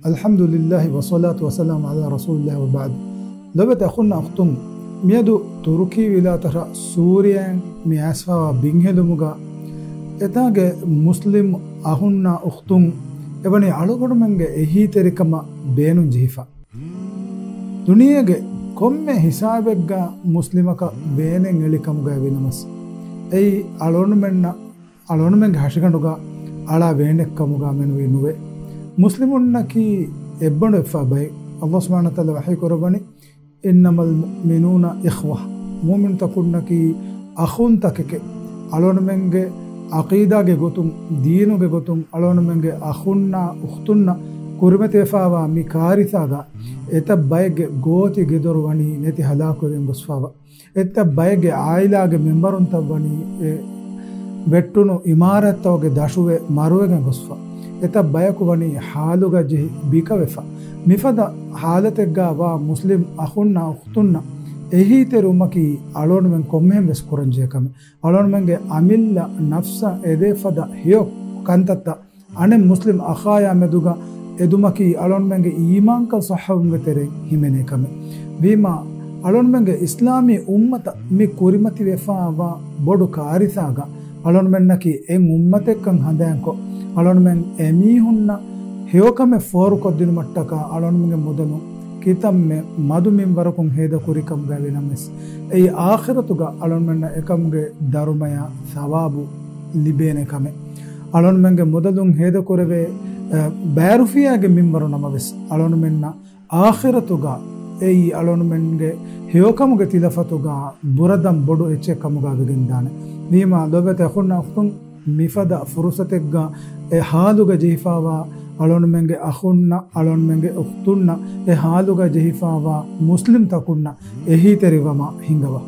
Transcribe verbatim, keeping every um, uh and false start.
އަލްޙަމްދުލިއްލާހި ވައްޞަލާތު ވައްސަލާމު ޢަލާ ރަސޫލިއްލާހި ވަބަޢްދު. ލޮބުވެތި އަޚުންނާ އުޚްތުން، މިއަދު ތުރުކީ ވިލާތަށް ސޫރިޔާއިން މި އައިސްފަވާ ބިންހެލުމުގަ އެތާގެ މުސްލިމް އަޚުންނާ އުޚްތުން އެވަނީ އަޅުގަނޑުމެންގެ އެހީތެރިކަމަށް ބޭނުން ޖެހިފަ. ދުނިޔޭގެ ކޮންމެ ހިސާބެއްގަ މުސްލިމަކަށް ވޭނެއް އެޅި ކަމުގައި ވިނަމަސް، އެއީ އަޅުގަނޑުމެންނަށް އަޅުގަނޑުމެންގެ ހަށިގަނޑުގަ އަޅާ ވޭނެއްކަމުގަ މެނުވީ ނުވޭ. މުސްލިމުންނަކީ އެއްބަނޑު އެއްފާ ބައެއް. ﷲ ސުބްޙާނަހޫ ވަތަޢާލާ ވަޙީ ކުރައްވަނީ، "إنما المؤمنون إخوة." މުއުމިނުތަކުންނަކީ އަޚުންތަކެކޭ. އަޅުގަނޑުމެންގެ ޢަޤީދާގެ ގޮތުން، ދީނުގެ ގޮތުން އަޅުގަނޑުމެންގެ އަޚުންނާ އުޚްތުންނަށް ކުރިމަތިވެފާވާ މި ކާރިސާގަ އެތައް ބައެއްގެ ގޯތި ގެދޮރު ވަނީ ނެތި ހަލާކުވެގެން ގޮސްފަވާ. އެތައް ބައެއްގެ ޢާއިލާގެ މެންބަރުންތައް ވަނީ އެ ވެއްޓުނު އިމާރާތްތަކުގެ ދަށުވެ މަރުވެގެން ގޮސްފަ. އެތައް ބަޔަކު ވަނީ ޙާލުގަ ޖެހި ބިކަވެފަ. މިފަދަ ޙާލަތެއްގަ ވާ މުސްލިމް އަޚުންނާ އުޚްތުންނަށް އެހީތެރިވުމަކީ އަޅުގަނޑުމެން ކޮންމެހެން ވެސް ކުރަންޖެހޭ ކަމެއް. އަޅުގަނޑުމެންގެ އަމިއްލަ ނަފްސަށް އެދޭ ފަދަ ހެޔޮ ކަންތައްތައް އަނެއް މުސްލިމް އަޚާޔާ މެދުގަ އެދުމަކީ އަޅުގަނޑުމެންގެ އީމާންކަން ޞައްޙަވުމުގެ ތެރެއިން ހިމެނޭ ކަމެއް. ވީމާ، އަޅުގަނޑުމެންގެ އިސްލާމީ އުއްމަތަށް މި ކުރިމަތިވެފާވާ ބޮޑު ކާރިސާގަ އަޅުގަނޑުމެންނަކީ އެއް އުއްމަތެއްކަން ހަނދާންކޮށް، އަޅުގަނޑުމެން އެމީހުންނަށް ހެޔޮކަމެއް ފޯރުކޮށްދިނުމަށްޓަކާ އަޅުގަނޑުމެންގެ މުދަލުން ކިތަންމެ މަދު މިންވަރަކުން ހޭދަކުރިކަމުގައި ވިނަމަސް، އެއީ އާޚިރަތުގަ އަޅުގަނޑުމެންނަށް އެކަމުގެ ދަރުމަޔާ ސަވާބު ލިބޭނެ ކަމެއް. އަޅުގަނޑުމެންގެ މުދަލުން ހޭދަކުރެވޭ، އަ، ބައިރުފިޔާގެ މިންވަރު ނަމަވެސް، އަޅުގަނޑުމެންނަށް އާޚިރަތުގަ އެއީ އަޅުގަނޑުމެންގެ ހެޔޮކަމުގެ ތިލަފަތުގަ ބުރަދަން ބޮޑު އެއްޗެއް ކަމުގަ ވެގެންދާނެ. ވީމާ، ލޮބުވެތި އަޚުންނާ އުޚްތުން، މިފަދަ ފުރުޞަތެއްގަ އެ ޙާލުގަ ޖެހިފާވާ އަޅުގަނޑުމެންގެ އަޚުންނަށް، އަޅުގަނޑުމެންގެ އުޚްތުންނަށް، އެ ޙާލުގަ ޖެހިފާވާ މުސްލިމްތަކުންނަށް އެހީތެރިވަމާ ހިނގަވާ.